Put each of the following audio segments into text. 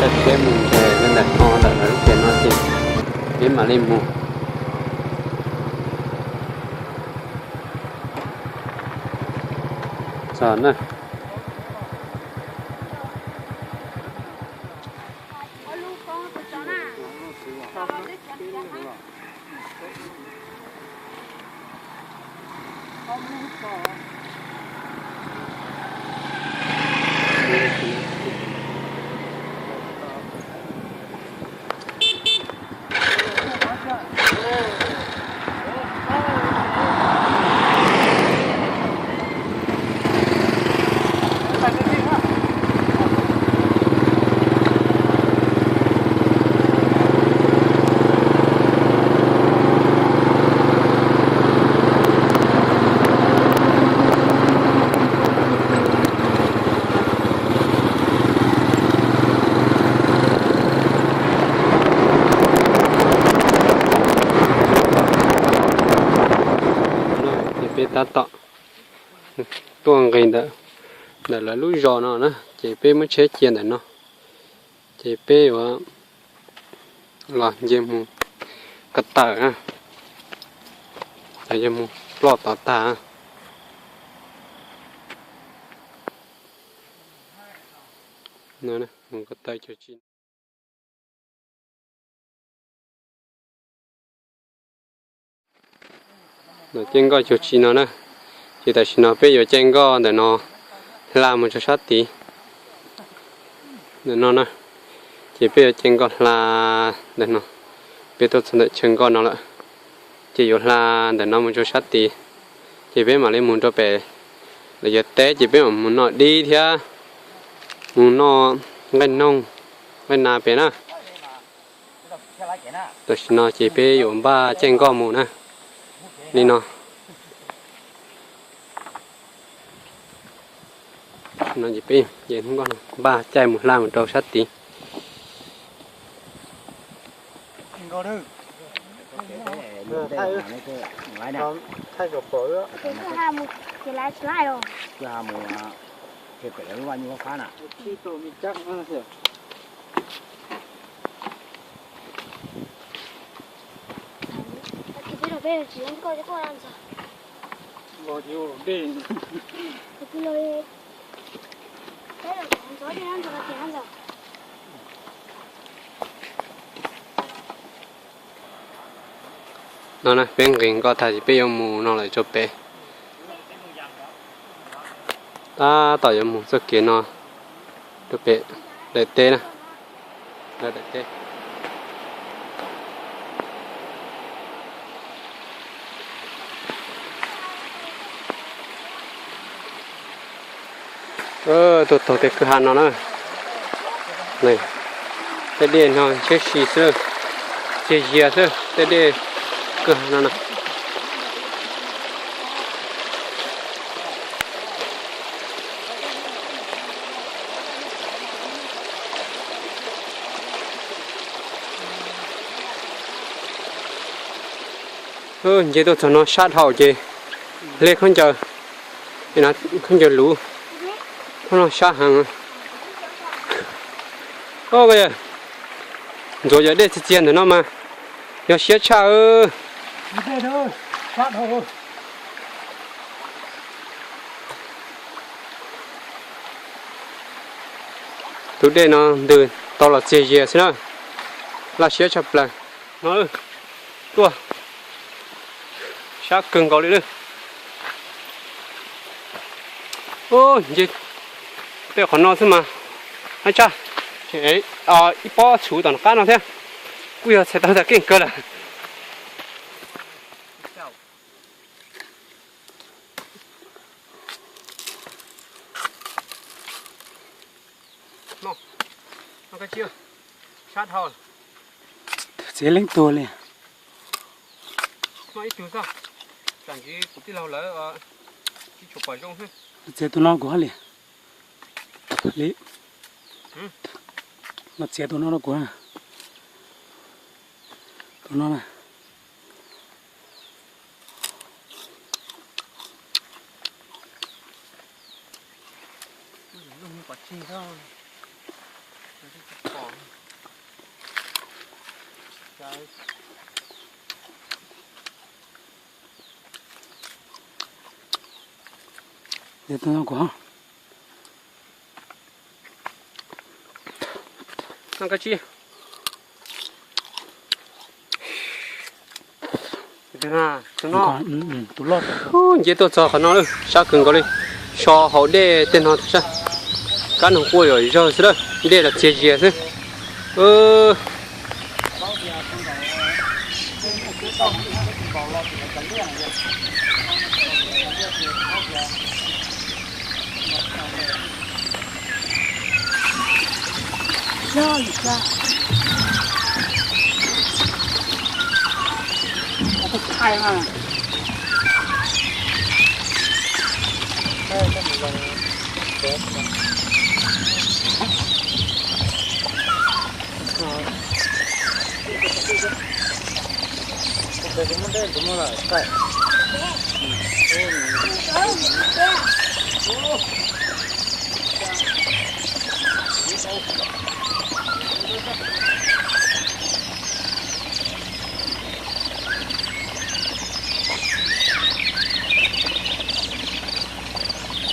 Caij tsheb mus ntshe ntawm no lawm, lub tsheb no ces peb mam li mus txog na. Ces peb tab tom tuaj nqis ntawm, ntawm lawv lub zos no na, ces peb muab tsheb cia ntawm no, ces peb yuav los nce mus ko taw na, yog mus ploj tod tag na. Mus ko taw cov tsi Caij nkoj cuag tsi no na, ces tam sim no peb yuav caij nkoj ntawm no hla mus rau sab tid. Ntawm no na, ces peb yuav caij nkoj hla ntawm no, peb tuaj txog ntawm chaw nkoj no lawm, ces yuav hla ntawm no mus rau sab tid, ces peb mam li mus rau pem lawv cov teb, ces peb mam mus noj dib thiab mus noj nqaij noog, nqaij nas pem na. Tam sim no ces peb yuav npaj caij nkoj mus na, li no. No ces peb npaj caij mus hla mus rau sab tid. No na, peb nqis nkoj tag ces peb yuav mus no lawm rau pem. Tab tom yuav mus txoj kev no rau pem daim teb na, daim teb. Tuaj taug tej kwj ha no na. Tej dej no ntshiab si xwb, txiag zias xwb tej dej kwj ha no na. Nce tuaj txog no sab dhau ces hle khaub ncaws, khaub ncaws luv, khaub no sab heev. Ntxuav cov dej txias txias ntawm no mas yog siab tshaj. Tus dej no ntws tau los txias zias xwb na, laj siab tshaj plaws. No, tuaj sab kawg nkaus li lawm. Nce tej qhov no xwb mas, ab tsa, ib pob txhuv tom qab no thiab, kuj yog txhais tau tag keej kawg lawm. Txiav leej tuag li. Txiav tus no kuv hab li. Li, mas txiav tus no rau kuv na. Tus no na. Nce tuaj txog qhov no lawm, sab kawg nkaus li. So hauv dej tej no, kab noog quaj yam zawg xwb lawm, dej los txias zias xwb.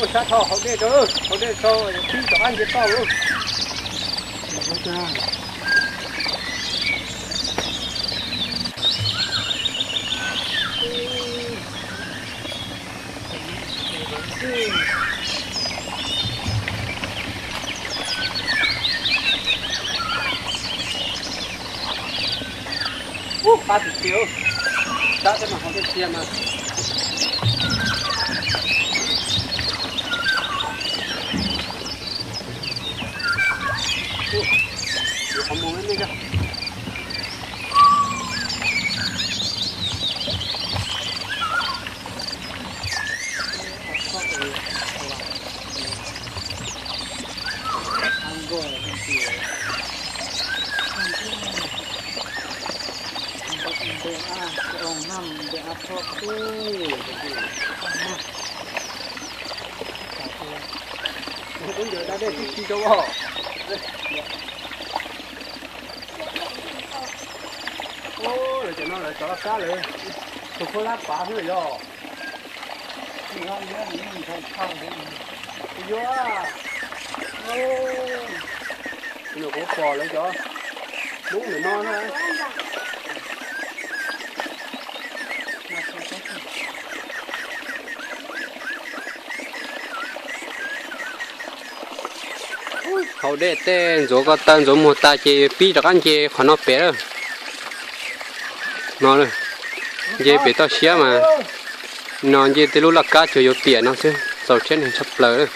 Ua sab tho hauv dej rau, hauv dej rau, pib rov qab nce toj lawm. Ub, pab tim txiv, sab tej no hauv dej txias mas. Qhov muag me me. Ntawd da dej tib si rau os. Lawv cov no lawv cov laj kab lawv tus khuab lab pav xwb yog. Yuav, kuv pom lawv cov Hmoob ntawm no na. Hauv dej tej ntxuav ko taw ntxuav muag tas ces pib rov qab nce qhov no pem lawm. No, nce pem toj siab mas, no nce tej lub laj kab cuag yuav piam no xwb, txaus tsheb neeg tshaj plaws lawm.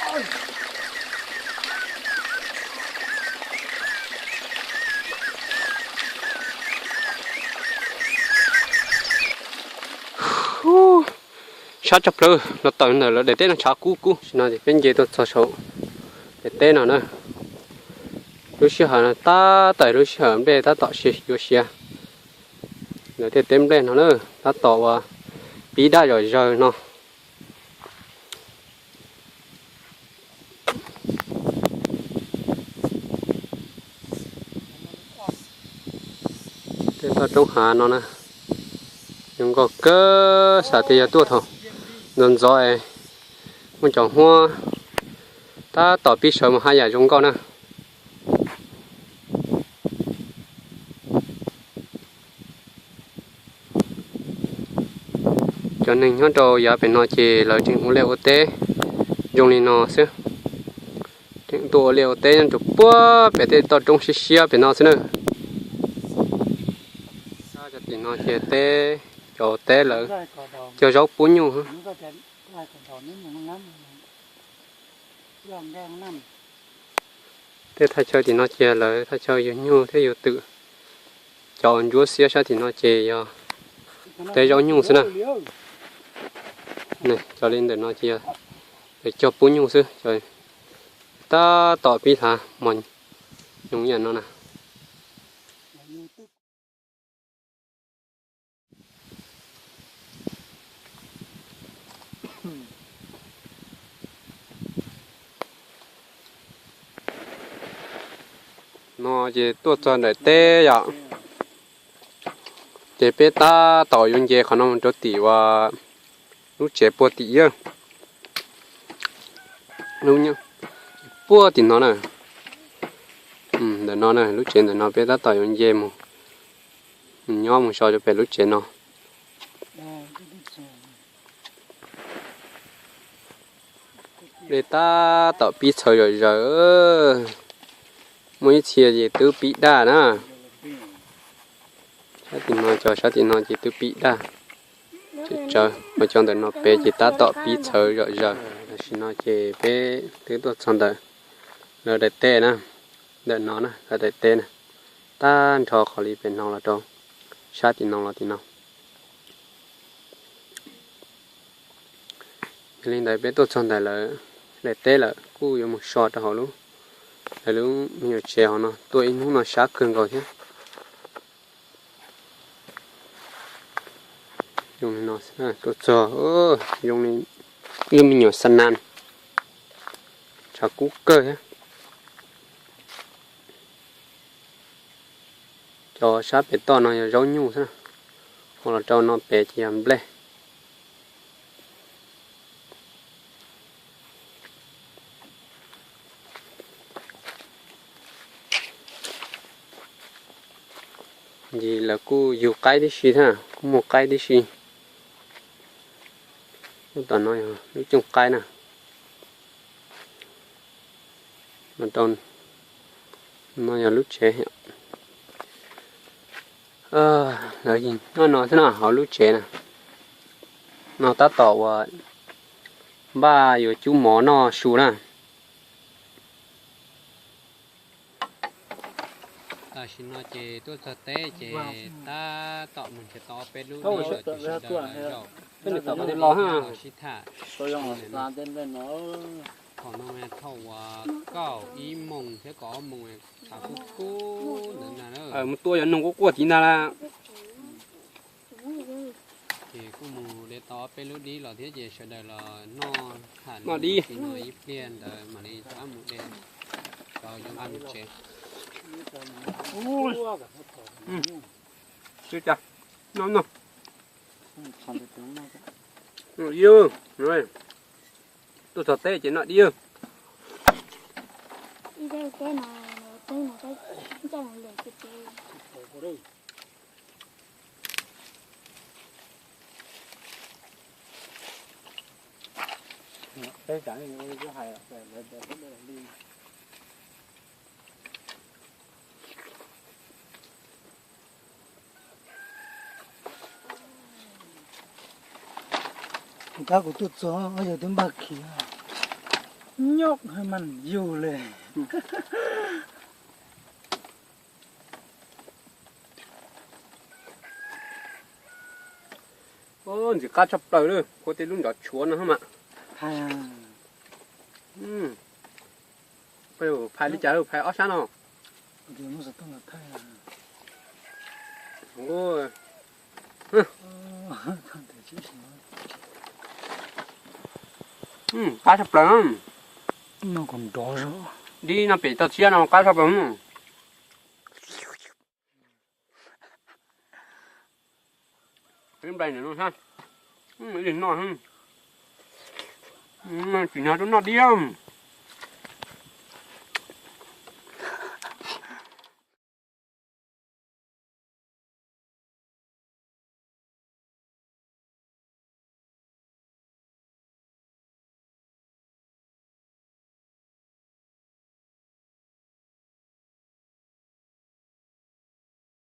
Sab tshaj plaws, los tawm ntawm lawv daim teb no tshav kub kub no ces peb nce tuaj txog saum daim teb no na. Lub sij hawm no tab tom lub sij hawm nplej tab tom yuav siav. Lawv tej teb nplej no na, tab tom uas pib daj zom zaws no. Tej toj roob hav no na, zoo nkauj kawg, xav tias yog tuaj thaum ntxov ntxov es muaj cov huab tab tom pib sawv mus haj yam zoo nkauj na. Cov neeg nyob rau yav pem no ces lawv tseem ua liaj ua teb zoo li no xwb. Tseem tuaj ua liaj ua teb nyob rau puag pem tej toj roob siab siab pem no xwb na. Cov tim no ces teb, cov teb lawv cog zaub pub nyuj. Tej thaj chaw tim no ces lawv thaj chaw yug nyuj thiab yug twm. Cov ntsuab xiab sab tim no ces yog teb zaub nyuj xwb na. Cov li ntawm no ces yog lawv cog pub nyuj xwb. Tab tom pib hlav mos nyoos ib yam no na. No ces tuaj txog nram teb yom, ces peb tab tom yuav nce qhov no mus rau tim uas lub tsev puag tim yawg. Puag tim no na, ntawm no na, lub tsev ntawm no peb tab tom yuav nce mus, mus nyob mus so rau pem lub tsev no. Dej tab tom pib txhawv zom zaws, muaj ib txhia ces twb pib daj na. Sab tim no, cov sab tim no ces twb pib daj, tsawv tsawv, ho cov ntawm no pem ces tab tom pib txhawv zom zaws. Tam sim no ces peb twb tuaj txog ntawm lawv daim teb na, ntawm no na, lawv daim teb na, tag nrho qhov li pem no los rau sab tim no los tim no. Yog li ntawd peb tuaj txog ntawm lawv daim teb lawm, kuj yuav mus so rau hauv lub, lawv lub me nyuam tsev hauv no, tuaj ib hnub no sab kawg nkaus thiab. Zoo li no, tuaj txog zoo li ib lub me nyuam xa nas, tshav kub kawg thiab. Cov sab pem toj no yog zaub nyuj xwb, ho los rau no pem ces yog nplej. Ces lawv kuj yug qaib tib si thiab, kuj muag qaib tib si. Lub tom no yog lub cooj qaib na. Los rau no yog lub tsev. Lawv nyob no xwb no, hauv lub tsev na. No tab tom uas npaj yuav cub mov noj su na. Tam sim no ces tuaj txog teb ces tab tom mus nrhiav tau peb lub dib los ces sawv daws los zaum, los sib tham. Thaum no thauj uas kaum ib moos thiab kaum ob moos, tshav kub kub ntawd na. Mus tua cov noog quaj quaj tid ntag lawm. Ces kuj mus de tau ob peb lub dib los thiab ces sawv daws los noj tham noj dib no ib pliag ntawd mam li rov qab mus de cov yuav nqa mus tsev. Ua cas, noj noj. Tuaj txog teb ces noj dib. Kuv tab kuv tuaj txog yog twb npaj khiv, nyob hais mas yug li. Ntxim qab tshaj plaws li, ua tej lub nrov tshuav no mas. Phais li cas, phais ob sab no. Qab tshaj plaws. Dib no pem toj siab no qab tshaj plaws. Nplai no, tsis hnov rub noj dib.